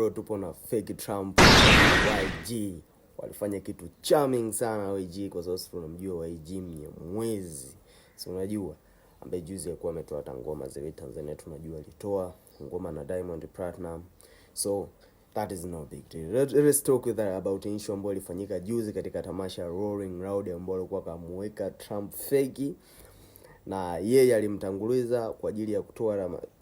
Leo tupo na fake Trump YG. Walifanya kitu charming sana YG, kwa sababu tunamjua YG Mnyamwezi, si unajua, ambaye juzi alikuwa ametoa hata ngoma zile Tanzania, tunajua alitoa ngoma na Diamond Platinum, so that is no big deal. Let's talk with that about issue ambayo ilifanyika juzi katika tamasha Rolling Loud, ambao alikuwa akamuweka Trump fake na yeye alimtanguliza kwa ajili ya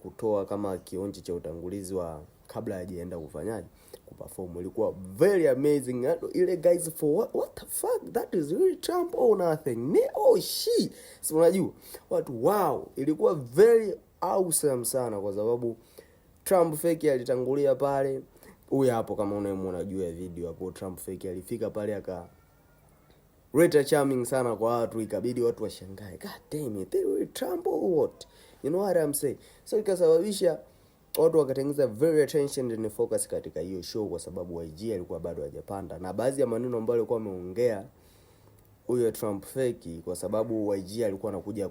kutoa kama kionjo cha utangulizi wa kabla hajaenda kufanyaje, kuperform. Ilikuwa very amazing ile guys, for what the fuck, that is really Trump or nothing ne, oh shit, si unajua watu, wow, ilikuwa very awesome sana kwa sababu Trump fake alitangulia pale. Huyu hapo kama unayemwona juu ya video hapo, Trump fake alifika pale akaleta charming sana kwa watu, ikabidi watu washangae, "God damn it, they were Trump or what?" You know what I'm saying? So ikasababisha watu wakatengeneza very attention and focus katika hiyo show, kwa sababu YG alikuwa bado hajapanda, na baadhi ya maneno ambayo alikuwa ameongea huyo Trump fake, kwa sababu YG alikuwa anakuja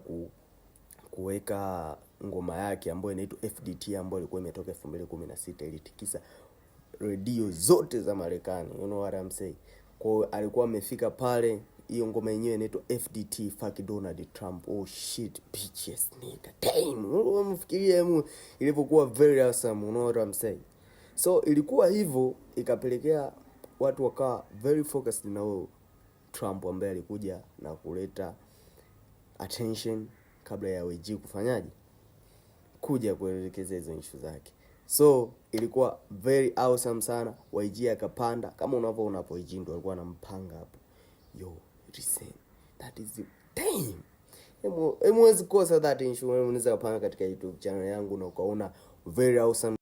kuweka ngoma yake ambayo inaitwa FDT ambayo ilikuwa imetoka 2016, ilitikisa redio zote za Marekani, you know what I'm saying? Kwa hiyo alikuwa amefika pale, hiyo ngoma yenyewe inaitwa FDT, fuck Donald Trump, oh shit, bitches nigga, damn, mfikirie hemu ilivyokuwa very awesome, you know what I'm saying? So ilikuwa hivyo, ikapelekea watu wakawa very focused na huyo Trump ambaye alikuja na kuleta attention kabla ya YG kufanyaje, kuja kuelekeza hizo issue zake. So ilikuwa very awesome sana. YG akapanda kama unavyoona hapo, YG ndo alikuwa anampanga hapo. Yo, listen, that is the damn. Hemu huwezi kosa that issue. Unaweza kupanga katika YouTube channel yangu na ukaona very awesome.